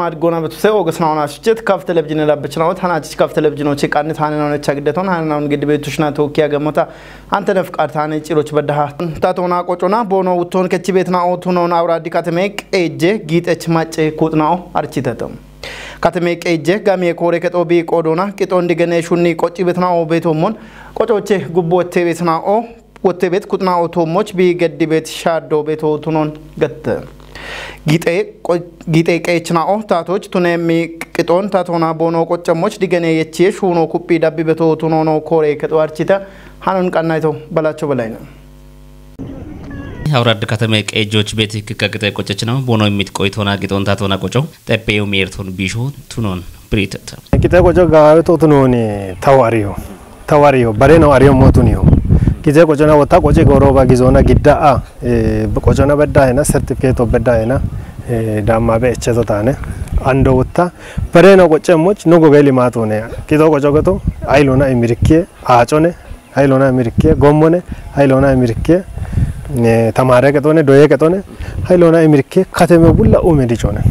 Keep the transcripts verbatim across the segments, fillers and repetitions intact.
Maad goona betuse ogesnaona shichit kaf televizhine labbachnaot hanachich kaf televizhinochi qannit hanenonech agdeton hanenon giddibe tushna tokiya gamota antene fqad hane ciroch baddaha. Tatona qocona bono utton kechibetna otunon awradi kateme qeje gitech macce kutnao architeto. Kateme qeje gamie kore ketobi qodona qiton digene shunni qocibetna obetomon qocoche gubbo tebetna o wottebet kutna oto moch bi geddibet shaddo beto tunon gatte. Gite qo- gite qechna o tatoch tune mi qiton tatona bono qocca moch digene yechi shuno kuppi dabbi beto tunono kore keto archita hanon qannayto balacho belayna. Hawrad katame qejoch beti kika gite qoccechna bono mit qoitona qiton tatona qoco tepeyo merton bisho tunon britet. Gite qoco gawe to tunoni tawariyo. Tawariyo bareno ariyo motuniyo. Gite qocona wota qoci goroba gizona gidda a eh, qocona bedda hena certificate of bedda hena eh, damma be echeto tane ando wota bareno qoce moch no goge limatone. Gite qoco geto aylona imirke acone aylona imirke gommone aylona imirke eh, tamare ketone doye ketone aylona imirke kateme bulla ume dicone.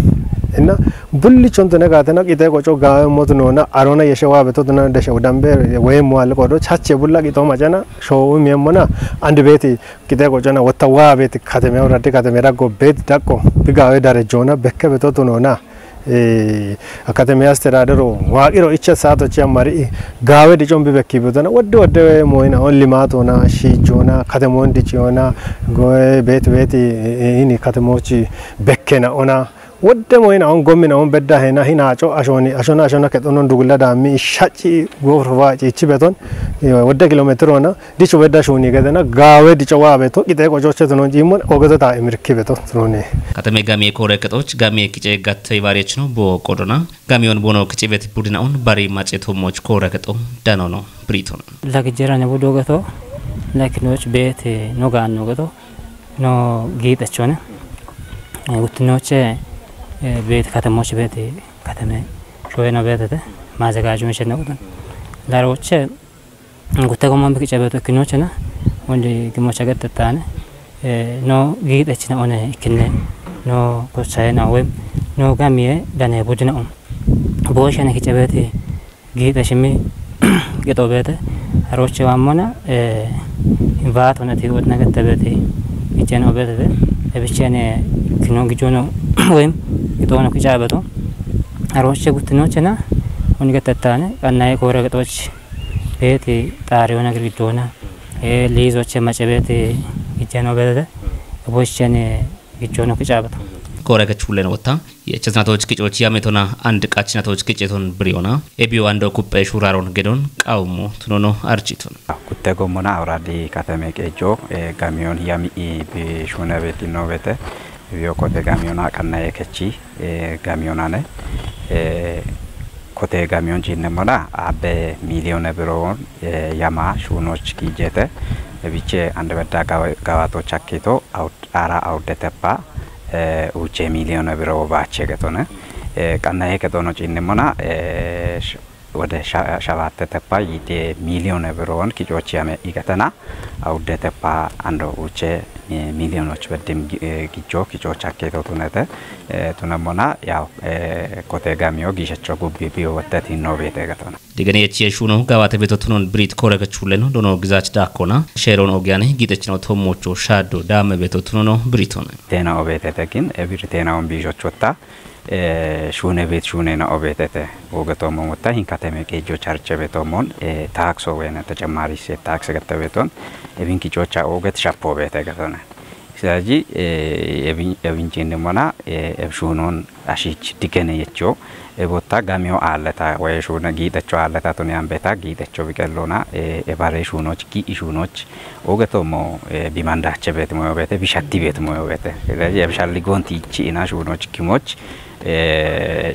Inna bulli chontene gatena qite qoco gawe mot nona arona yeshe wa beto duna deshe udambe we mwal qodo chache bulla qito macana show mi mona and beti qite qocona wotta wa beti kateme uradi kateme raggo bet dakko bigawe dare jona bekke beto tunona eh, akateme asteradero waqiro icha sato chi amari gawe dicon bibekki betona wodde wodde moyina on limatona shijona katemon dicona goe bet beti eh, ini katemochi bekkena ona wodde moyina on gommina on bedda hena hinaco ashoni ashona ashona ketonon dugulla dammi shaci gofrowa cichi beton eh, wodde kilometrona dichu bedda shuni gedena gawe dicho wa beto qite qocoche tunon jimon ogeto ta imirki beto tunoni. Katame gamie kore ketoch gamie kice gatte ivarechno bo qodona gamion bono kice bet budina on bari mace to moch kore keto danono briton. Lagijera ne budo geto lakinoch bete no ganno geto no gitechone gutinoche bet katemoch bete katame shoyeno betete mazagajun shenno gutun daroche Gutte gomman biki cabeto ikkinochena wondi gimocha gettetane eh, no giidechina one ikkinne no kochayena woyim no gamiye dane budina um boshene ki cabeti giidechimi gexo bete aroche wammona eh, vaatona ti wodna gette beti icheno betete ebichene kino gijono woyim gixono ki cabeto aroche guttinochena wondi gettetane qannaye koore gexochi Beeti xaariyoona girgiddoona liizoche mace beeti gijjeno beetete boichene gijjono kicaabata. Koore kechullen wotta yecheznatoch kicoch yametona and qachnatoch kiceton biriyona ebiyo ando kuppe shuraron gedon qawmo tunono architon. Kutte gommona awradi kateme qeejjo gamiyon yami'i bishune beetino beete ebiyo kote gamiyona qannaye kechi gamiyonane kote gamiyon ciinnemmola abbe miliyone biroon yama shuunoch kiijete biche ande bedda gawato chakkito ara awudde teppa uche miliyone biro baache getone qannaye ketono ciinnemmola wode shabatte teppa yide miliyone biroon kicochi yame igatena awudde teppa ando uche miliyonoch beddim gijjo kicoch hakkeeto tunete tunemmona yaw kote gamiyo giishacho gubbi biyo wotte tinno beete gatona. Digani echi eshuno gawate beto tunon brit kore kechuleno dono gizach dakona sheron ogiyane gitechino tommocho shaddo dame beto tunono britone. Tena obetete gin ebir tena on biishochotta shuune beet shuunena obeetete uge toomon wotta hin kateme qeejjo charche beetoomon taakso wene tecemmari seet taakse gette beetoon ebin kicocha uget shappo beete getone. Silaji ebin ciinni mona eb shuunon ashich digene yecho ebotta gamiyo aalleta woye shuune giixecho aalleta tuni ambeta giixecho biqellona ebare shuunoch gi'i shuunoch uge toommo bimandache beet moyo beete bishatti beet moyo beete. Silaji eb shalligoon tiichi ina shuunoch kimoch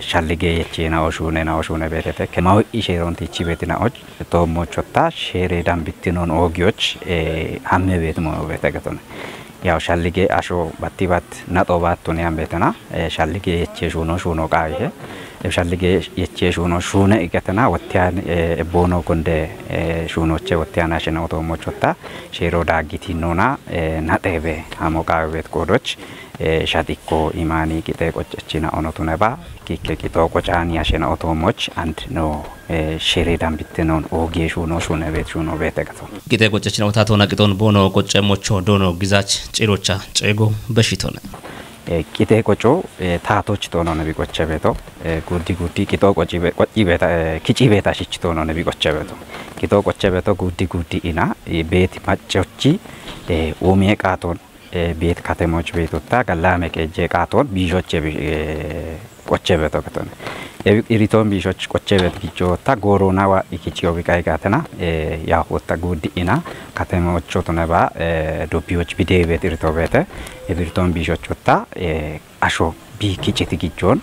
shallige yechena oshune na oshune beetete kemawi isheron tichi betina och toommochotta shere dambittinon oogiyoch hamme beet moyo beete getone. Yaw shallige asho batti bat naxo battun yan beetena shallige yeche shuuno shuuno qaawihe shallige yeche shuuno shuune iqetena wottiyan ebbono gonde shuunoche wottiyan ashena otoommochotta shero daaggitinnona naxeebe hamo qaawi beet qoodoch Eh, shatikko imani kite qochechina ono tuneba, kikke kito qochani ashena otomoch and no, eh, shiri dambitnon oge shuno shune bet shuno bete gato. Kite qochechina otatona kiton bono qoche mocho dono gizach cirocha cego beshitone. Eh, kite qocho, eh, tatoch tono nebi qoche beto. Eh, guddi guddi kito qochi be-, qochi beta, eh, kici beta shich tono nebi qoche beto. Kito qoche beto guddi guddi ina, eh, beti maccochi, eh, umie qaton, eh, bet katemoch betotta gallame qeje qaton bijoche bi-, eh, qoche beto keton. Ebi iriton bijoch qoche bet gijo ta gorona wa ikichi obi kai gatena, eh, ya hotta guddi ina katemocho toneba, eh, dubioch bide bet irito bete. Ebi iriton bijoch otta, eh, asho bi kiciti gijon,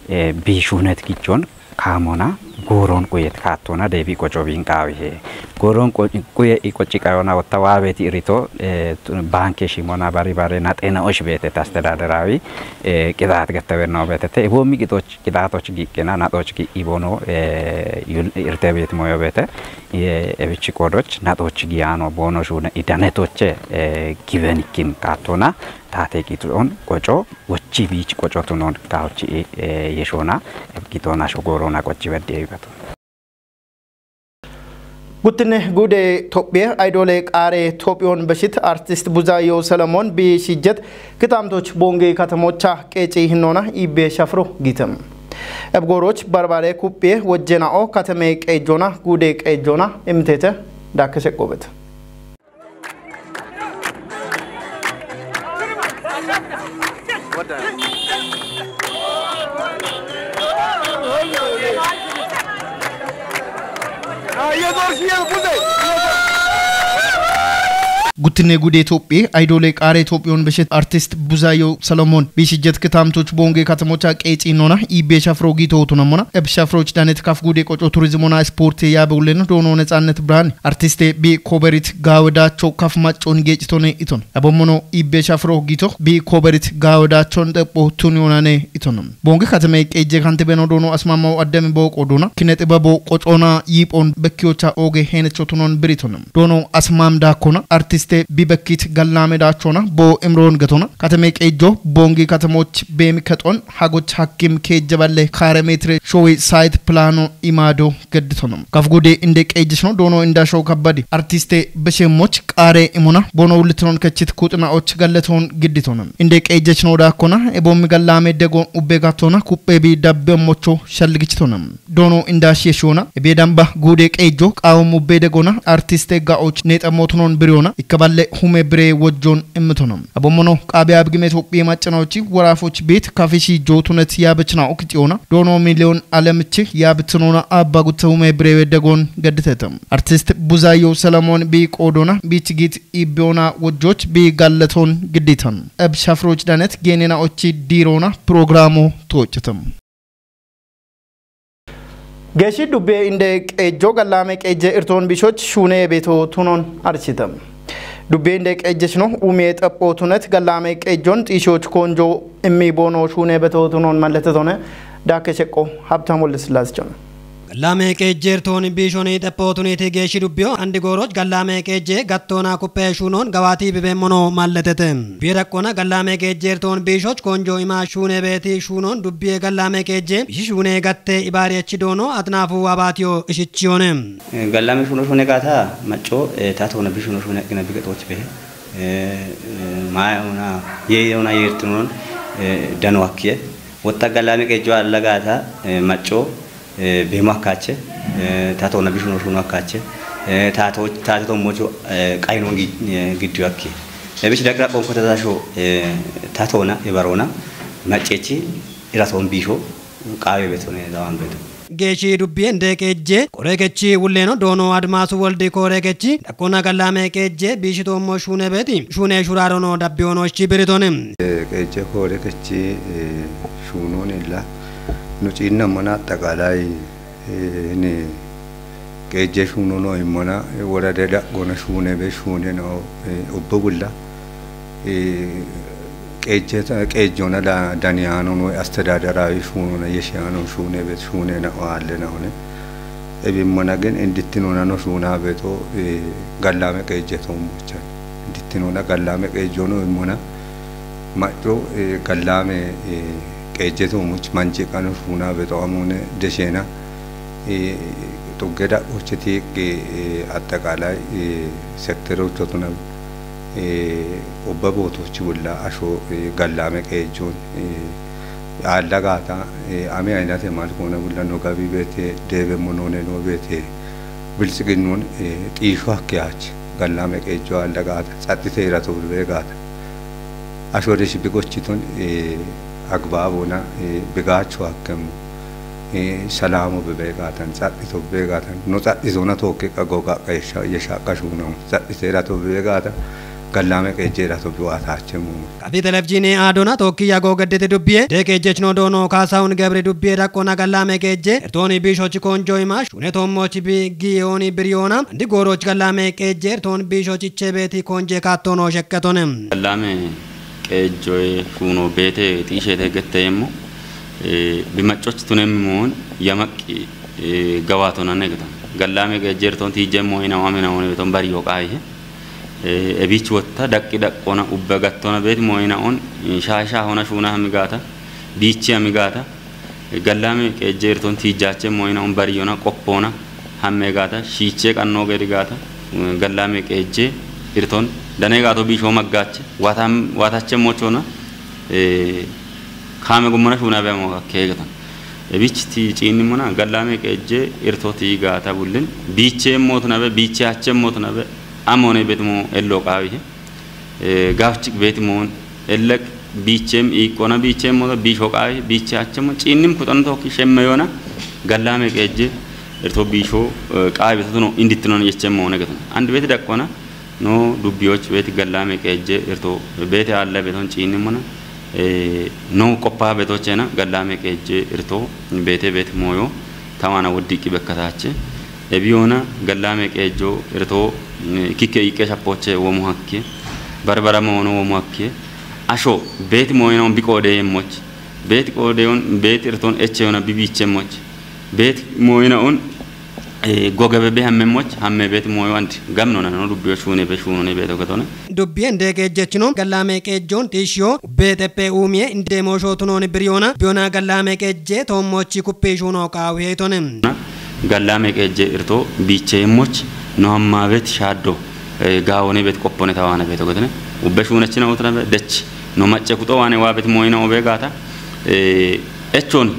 eh, bi shunet gijon, kamona, goron kuyet katona debi qocho bin qawi he. Goron qo-, kuye i qochi qayona otta wabeti irito, eh, tu-, banke shimona bari bare na tena osh bete tastedaderawi, eh, qidat gettebe no bete te. Ibo mi qitoch, qidatoch gi kena, na doch gi ibono, eh, yul-, irte bet moyo bete. Eh, ebichi qodoch, na doch gi ano bono shune idanetoche, eh, given kim katona, tate qitoon qocho, wochi bich qocho tunon kaochi, eh, yeshona, qitoon asho gorona qochi bedde ibato. Guttine gude Tophiye Aydole Qaare Tophiyon Beshit Artist Buzayo Solomon bi shijjet kitamtoch bonge katamocha qeci hinona ibe shafro gitem. Ebgoroch barbare kupye wojjena'o katame qejona gude qejona imtete dakke seqobet. Guttine gude Tophiye Aydole Qaare Tophiyon Beshit Artist Buzayo Solomon bi shijjet kitamtoch bonge katamocha qeci hinona ibe shafro gito tunamona. Eb shafroch danet kaf gude qocho turizmona sporte yabe ulleno dono Netsannet Brahani artiste bi koberit gawedacho kaf maccon gecitone iton. Abommono ibe shafro gito bi koberit gawedachon deppo tuni onane iton. Bonge katame qeje kantibeno dono asmamaw addemi bo qodona kine xibabo qocona yipon bekkiyocha oge henecho tunon biriton. Dono asmam dakona artiste bi bekkit gallame dachona bo imron getona katame qejo bonge katamoch bemi keton hagoch hakkim keje balle kare metre showi site plano imado gedditono. Kaf gude inde qejishno dono inda show kabbadi. Artiste beshemoch qare imona bono ulitron kechit kutna och galleton gidditona. Inde qejishno dakona ebommi gallame degon ubbe gatona kuppe bi dabbe mocho shalgichitona. Dono inda sheshona ebe damba gude qejo qawum ubbe degona artiste ga'och neta motonon biriona ikkaballe hume bire wojjon immitona. Abommono qabe abgime Tophiye maccanochi warafoch bet kafishi jotunet yabechna okitiona. Dono miliyon alemchi yabitnona abba gutta hume bire degon gedditeta. Artist Buzayo Solomon bi qodona bi chigit ibiona wojjoch bi galleton gidditan. Eb shafroch danet genena ochi dirona programo tochetam. Geshi dubbe inde qejo gallame qeje irton bishoch shune beto tunon arsitam. Dubbe inde qeje shino ume xappo tunet gallame qejon xishoch konjo immi bono shune beto tunon malletetone. Dakke shekko Habtam Wolde Sillasse chon. Gallame qeje irton bishoni xappo tuniti geshi dubbiyo andi goroch gallame qeje gattona kuppe shunon gawati bibe mono malletete. Bira qona gallame qeje irton bishoch konjo ima shune beti shunon dubbiye gallame qeje bishi shune gatte ibari echi dono atnafu abatiyo ishichiyone. Eh, gallame shuno shune gata macco, eh, tatona bishuno shune qina bige toch be. Eh, eh, ma ona ye ona yertunon, eh, dano akkiye. Wotta gallame qejo alla gata, eh, macco, eh, bemo akkache, eh, tatona bishuno shuno akkache, eh, tato, tato mocho, eh, qaynon gi-, eh, giddu akki. Ebichi dakra qonko tatasho, eh, tatona ibarona, maccechi iraton bisho, qawe betone dawan beto. Geshi dubbi ende qeje, qore kechi wulleno dono Admasu Woldi kore kechi, dakona gallame qeje, bishito mo shune beti, shune shuraro no dabbi ono shi biritone. Eh, qeje kore kechi, eh, shunonilla, nu cinna mana attakalai, eh, ni qeje shunono immana, eh, worade daggona shune be shune no, eh, ubbe wulla. Eh, qeejjeta-, qeejjona da-, daniyaanon woy astedadarawi shuunona yeshiyanon shuune bet shuunena o aallena one. Ebimmona gen indittinona no shuuna beto, eh, gallaame qeejjetoon mochan. Indittinona gallaame qeejjono immona. Macco, eh, Gallaame, eh, qeejjetu much manci qanu shuuna bexo amune deshena, eh, xugge daqquchi tiiqqi, eh, atteqaalay, eh, sekterocho tuna, eh, ubba bootochi bulla asho, eh, Gallaame qeejjoon, eh, aalla gaata, eh, ame aynate mal koona bulla no gabi beete, deebe monone no beete, biltsiginnun, eh, xiisho hakke yaach, Gallaame qeejjo aalla gaata, tsaxxite irato bebe gaata. Asho deshi bigochiton, eh, agbaabona, eh, bigaacho hakkemu, eh, salaamu bebe gaatan, tsaxxito bebe gaatan, no tsaxxitona tookke qago qaqqa yesha, yesha qashuuna, tsaxxite irato bebe gaata, Gallaame qeejje irato biwaataachemu. Kafi televizhiine aadona tookki yago gaddete dubbiye, de qeejjechino doono Kaasahun Gebri dubbiye daqqona Gallaame qeejje, ertooni biishochi konjo ima, shune toommochi bi giyooni biriyoona, andi goorochi Gallaame qeejje, ertoon biishochi chebeeti konje kaattono shekketone. Gallaame qeejjoe shuuno beete xiisheete getteemmo, eh, bimaccochi tunemmoon yamaqqi, eh, gawaatonanne geton. Gallaame qeejje ertoon tiijjemmo ina waamina wone beton bariyo qaayihe. Eh, ebichi wotta daqqi daqqona ubbe gattona beeti mooyina on, eh, shaasha hona shuuna hami gaata, biichi hami gaata, eh, Gallaame qeejje ertoon tiijjaache mooyina on bariyona qoppoona hamme gaata, shiiche qannoo geedi gaata, eh, Gallaame qeejje ertoon dane gaato biisho maggaache, waatam-, waatache mochona, eh, kaame gummona shuuna beemo keegeton. Ebichi ti ciinnimona Gallaame qeejje ertoo ti gaata bullin, biiche mootuna be, biiche ache mootuna be, amone betimo ello qaawihe. Eh, gaafchi betimoon, ellek biichem iiqqona, biichem moota, biisho qaawihe, biiche achemo, ciinnim kuxan tookki shemme yoona, Gallaame qeejje ertoo biisho, eh, qaawi betotuno indittinon yechemmoone geton. Andi beti daqqona, no dubbiyoch beeti Gallaame qeejje ertoo beete aalla beton ciinnimona, eh, no qoppa betochena Gallaame qeejje ertoo beete beeti mooyo, tawaana woddiqqi bekkataache. Ebiyoona Gallaame qeejjo ertoo, eh, kikke iiqqe shappoche womo hakke, barbara moono womo hakke, asho beeti mooyina on bi qoode yemmoch, beeti qoode on beeti ertoon eche yoona bi biichemmoch, beeti mooyina on, eh, gogebe be hammemmoch, hamme beeti mooyo andi gamnona no dubbiyo shuune be shuunone beeto getone. Dubbiyen de qeejjechino Gallaame qeejjoon xiishiyo ubbe xeppe uumiye inde moosho tunooni biriyoona, biyona Gallaame qeejje toommochi kuppi shuuno qaawihe itone. Gallaame qeejje ertoo biiche yemmoch no hamma beeti shaaddo, eh, gaawone beeti qoppone tawaana beeto getone. Ubbe shuunechina utuna be dech no macce kuxo waane waa beeti mooyina obe gaata, eh, echon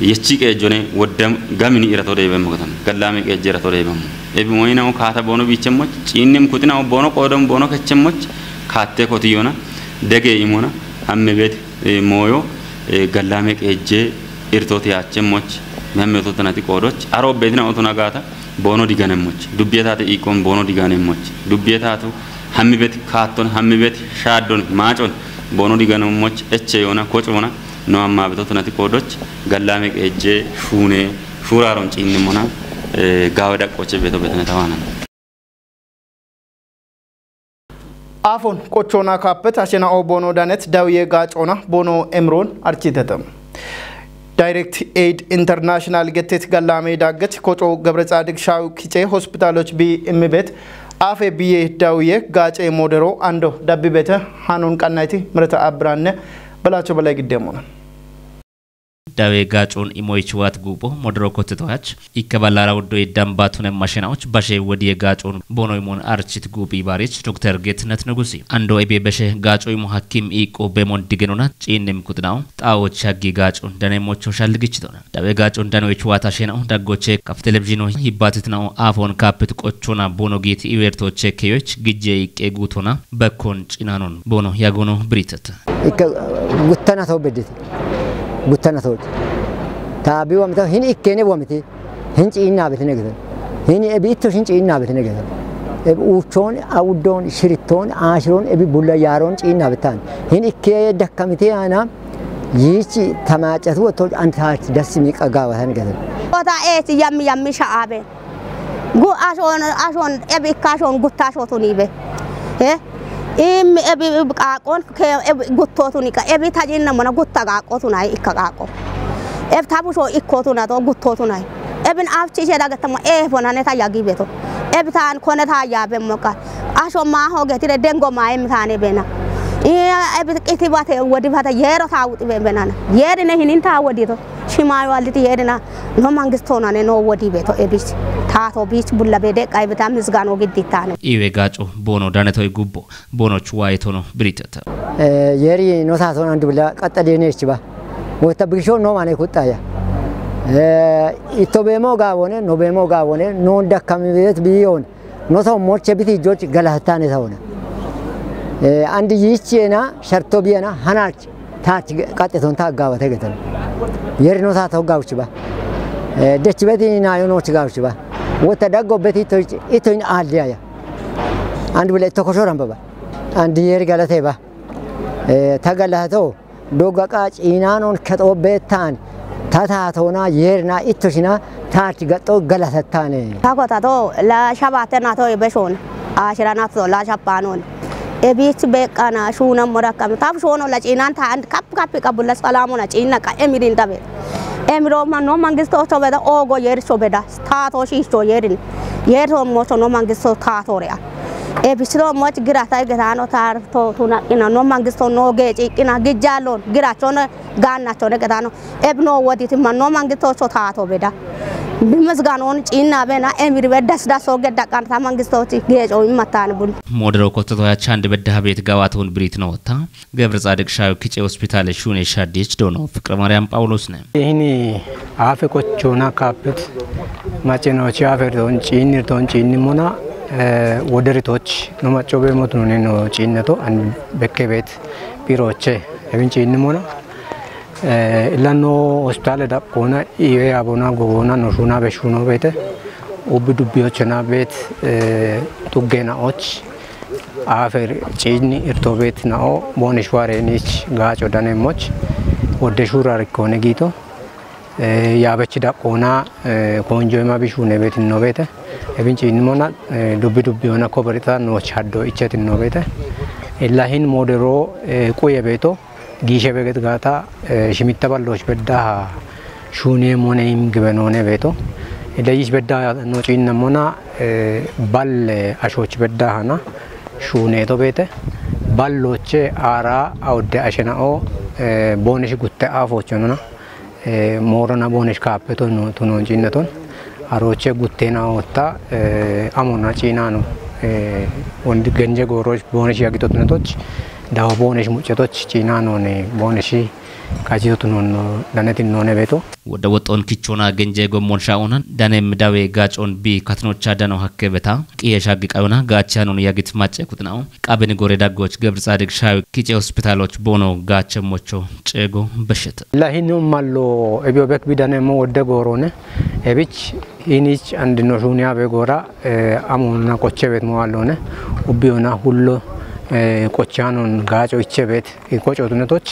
yechi qeejjone wodda gamini irato deebemmo geton. Gallaame qeejje irato deebemmo. Ebi mooyina o kaata boono biichemmoch, ciinnim kuxina o boono qoodon boono kechemmoch, kaatte kotiyona, dege imona, hamme beeti, eh, mooyo, eh, Gallaame qeejje ertoo ti achemmoch, hamme ototanati qoodoch, aro beetina otona gaata, boono diganemmoch. Dubbiye taate iiqqon boono diganemmoch. Dubbiye taatu hammi beeti kaatton, hammi beeti shaaddon, maacon, boono diganemmoch, eche yoona, kocoona, no amma betotonati qoodoch, Gallaame qeejje shuune, shuuraaron ciinnimona, eh, gaawe daqqoche beeto beetine tawaanana. Aafon qochoona kaappet ashena'o boono danet dawiye gaacoona boono emroon architete. Direct Aid International gettet Gallaame daagget koco Gebre Tsaadiq Shaaw kice hospitaaloch bi immibet aafe biye dawiye gaace moodero ando dabbibete hanon qannayti mireta abbiranne Balacho Balay giddeemona. Dawe gaacoon imoyich waat guupho modoro kottetoyach ikke ballara woddoy damba tunem mashenaoch bashe wodiye gaacoon boono imoon archit guuphi ibaarich Dokter Geetnet Nugusi. Ando ebe beshe gaaco imo hakkim iiqqo bemon digenona ciinnim kuxinao xaawoch haggi gaacoon dane mocho shalligichitona. Dawe gaacoon danoyich waata shenao daggoche kaf televizhino yibbatitnao aafoon kaapit qochona boono giiti iwertoche keyoch gijje iqqe guutona bekkon cinanon boono yagono biritet. Ikka guttana too beddete. Guttana too. Taabi wamita hin ikkene wamiti. Hin ciinna betine gete. Hin ebi itto hin ciinna betine gete. Ebi uuchoon, awuddoon, shirittoon, aashiroon, ebi bulla yaaroon ciinna betaan. Hin ikke dakkamite yaana yiichi tamaacatu wotto antaach das miiqa gaawatan gete. Ota eeti yammi yammi sha'abe. Gu ashon, ashon, ebi ikka ashon gutta ashotunibe. Eh? Im ebi qaaqon ke ebi guttotuni qa ebi tajinna mona gutta qaaqotunai ikka qaaqo. Ebi tabusho ikkotuna to guttotunai. Ebin afchi ishe dagatamo e bonane ta yagi beto. Ebi tan kone ta yabe moka. Asho ma ho getire dengo ma em tane bena. Iya, ebi qiti bate, wodi bate, yero ta wuti be benana. Yeri ne hinin ta wodi to. Shimayo aliti yeri na. No mangisto na ne no wodi be to ebis. Ta to bis bulla be de kai bita misgano giddi tane. Iwe gaco, bono dane to gubbo. Bono chuwa etono biritata. Eh, yeri no ta to nandu bla qatta de ne chiba. Wota bigisho no mane kutta ya. Eh, ito bemo gawone, no bemo gawone, no dakkami bet biyon. No ta moche biti joj galahatane ta ona. Eh, andi yichena, sharto biyana, hanach, tach qatte ton ta gawate getan. Yeri no ta to gawchi ba. Eh, dech beti na yo no chi gawchi ba. Wota daggo beti to, ito in aldiya ya. Andi bla to koshoramba ba. Andi yeri galate ba. Eh, ta galato. Doga qac inanon kexo beettaan ta taatoona yeerina ittoshina taarchi gaxxo galatattaane. Tako tato la shabaate nato ebeshon ashira nato la shapanon. Ebich beqana shuna morakam. Tab shono la cinan ta and kap kap kabula salamona cinna ka emirin tabe. Emiro ma no mangisto chobeda ogo yer chobeda. Tato shisho yerin. Yer to mocho no mangisto tato rea. Ebisiro moch girata getano tar to tuna ina no mangisto no ge ikina gijalon girachone ganna chone getano ebno woditi manno mangisto cho tato beda. Bimisganon cinna bena emir be das das so gedda kan ta mangisto ti gejo imatan bul. Modero kototo ya chand bedda habet gawatun brit no ta. ገብረ ጻድቅ ሻዩ ኪጬ ሆስፒታል ሹኔ ሻዲች ዶኖ ፍቅረ ማርያም ጳውሎስ ነ። ይህን አፈ ቆቾና ካፕት ማጨናዎች አፈር ቶን ጪኒር ቶን ጪኒ ሞና ወደሪቶች ነው ማጮ በሞት ነው ነው ጪነቶ አን በከቤት ቢሮቼ እብን ጪኒ ሞና ኢላኖ ሆስፒታል ዳቆና ኢዌ አቦና ጎቦና ኖሹና በሹኖ ቤተ ኡብ ዱቢዮችና ቤት ጡጌናዎች አፈር ጪኒ እርቶ ቤት ናኦ ቦንሽ ዋሬኒች ጋጮ ዳኔሞች ወደ ሹራ ሪኮነ ጊቶ ያበች ዳቆና ኮንጆማ ቢሹነ ቤት ነው ቤተ እብን ጪኒ ሞና ዱቢ ዱቢ ሆነ ኮበሪታ ኖች ሀዶ ኢቸት ነው ቤተ ኢላሂን ሞደሮ ቁየ ቤቶ ጊሸ በገት ጋታ ሽሚተ ባሎች በዳሃ ሹኔ ሞኔም ግበኖኔ ቤቶ ደይሽ በዳ ኖጪን ነሞና ባል አሾች በዳሃና ሹኔቶ ቤተ ባሎቼ አራ አውደ አሸናኦ ቦነሽ ጉተ አፎች ሆኖና ሞሮና ቦነሽ ካፔቶ ቱኖን ጪነቶን አሮቼ ጉቴና ወታ አሞና ጪና ነው ወንድ ገንጀ ጎሮች ቦነሽ ያጊቶትነቶች ዳዋ ቦነሽ ሙጨቶች ጪና ነውን ቦነሽ ቃጂቶት ኖን ዳነት ኖነ ቤቶ ወደ ወጦን ኪቾና ገንጀ ጎሞን ሻኦናን ዳኔም ዳዌ ጋጮን ቢ ካትኖቻ ዳኖ ሀከ በታ ቅየ ሻግ ቃዮና ጋቻኖን ያጊት ማጨ ኩትናው ቃብን ጎሬ ዳጎች ገብረ ጻድቅ ሻዩ ኪጨ ሆስፒታሎች ቦኖ ጋቸሞቾ ጨጎ በሸተ። ለሂኑ ማሎ ኤቢዮ በክ ቢዳኔሞ ወደ ጎሮነ ኤቢች ኢኒች አንድ ኖሹኒያ በጎራ አሞና ቆቼ ቤት መዋል ሆነ ኡቢዮና ሁሎ ቆቻኖን ጋጮ ይቼ ቤት ቆጮትነቶች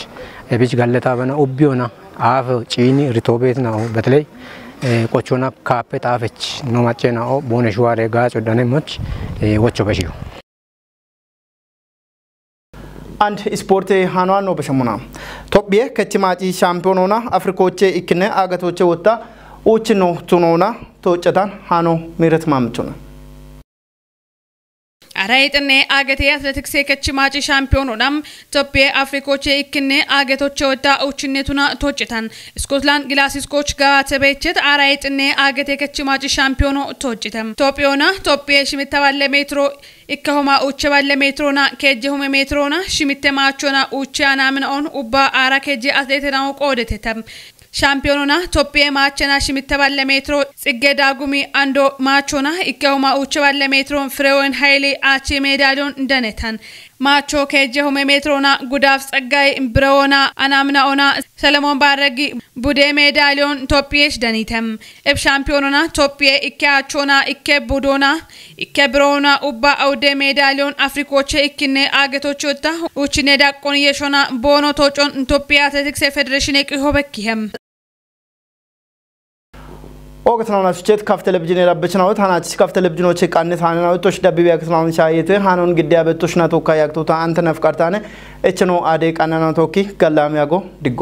ኤቢች ጋለታ በና ኡቢዮና አፍ ጪኒ ሪቶ ቤት ናኦ በተለይ ቆቾና ካፔ ጣፈች ነው ማጨ ናኦ ቦነ ሹዋሬ ጋጮ ዳኔሞች ወቾ በሺዮ። አንድ ስፖርቴ ሃኗን ነው በሸሙና ቶብዬ ከቺማጪ ሻምፒዮን ሆና አፍሪኮቼ ኢክነ አገቶቼ ወጣ ኡችኖ ቱኖና ተወጨታን ሃኖ ምህረት ማምቹና። አራይጥኔ አገቴ አትሌቲክሴ ከቺማጪ ሻምፒዮን ሆናም ቶብዬ አፍሪኮቼ ኢክነ አገቶቼ ወጣ ኡችኔቱና ተወጨታን ስኮትላንድ ግላስኮች ጋር ተበይቸት አራይጥኔ አገቴ ከቺማጪ ሻምፒዮኖ ተወጭተም ቶብዮና ቶብዬ ሽምተባለ ሜትሮ ኢከሆማ ኡቸ ባለ ሜትሮና ኬጀ ሁመ ሜትሮና ሽምተ ማቾና ኡቸ አናምናኦን ኡባ አራ ኬጀ አትሌትናው ቆደቴተም ሻምፒዮኖና ቶብዬ ማቸና ሽምተ ባለ ሜትሮ ጽጌ ዳጉሚ አንዶ ማቾና ኢከሆማ ኡቸ ባለ ሜትሮን ፍሬወን ኃይሌ አቼ ሜዳሊዮን እንደነታን ማቾ ኬጀ ሁመ ሜትሮና ጉዳፍ ጸጋይ ብረዎና አናምናኦና ሰለሞን ባረጊ ቡዴ ሜዳሊዮን ቶብዬሽ ደኒተም እብ ሻምፒዮኖና ቶብዬ ኢከ አቾና ኢከ ቡዶና ኢከ ብሮና ኡባ አውደ ሜዳሊዮን አፍሪኮቼ ኢክነ አገቶች ወጣ ኡችኔ ዳቆን የሾና ቦኖ ቶጮን ኢትዮጵያ አትሌቲክስ ፌዴሬሽን የቅሆ በኪሄም። ኦገት ናውና ሱቼት ካፍ ቴሌቪዥን የላበች ናወት ሃናችስ ካፍ ቴሌቪዥኖች ቃነት ሃነ ናወት ቶሽ ደብብ ያክት ናውን ሻየት ሃኖን ግዲያ በቶሽ ናቶካ ያክቶታ አንተ ነፍቃርታነ እችኖ አደ ቃናና ቶኪ ገላም ያጎ ድጎ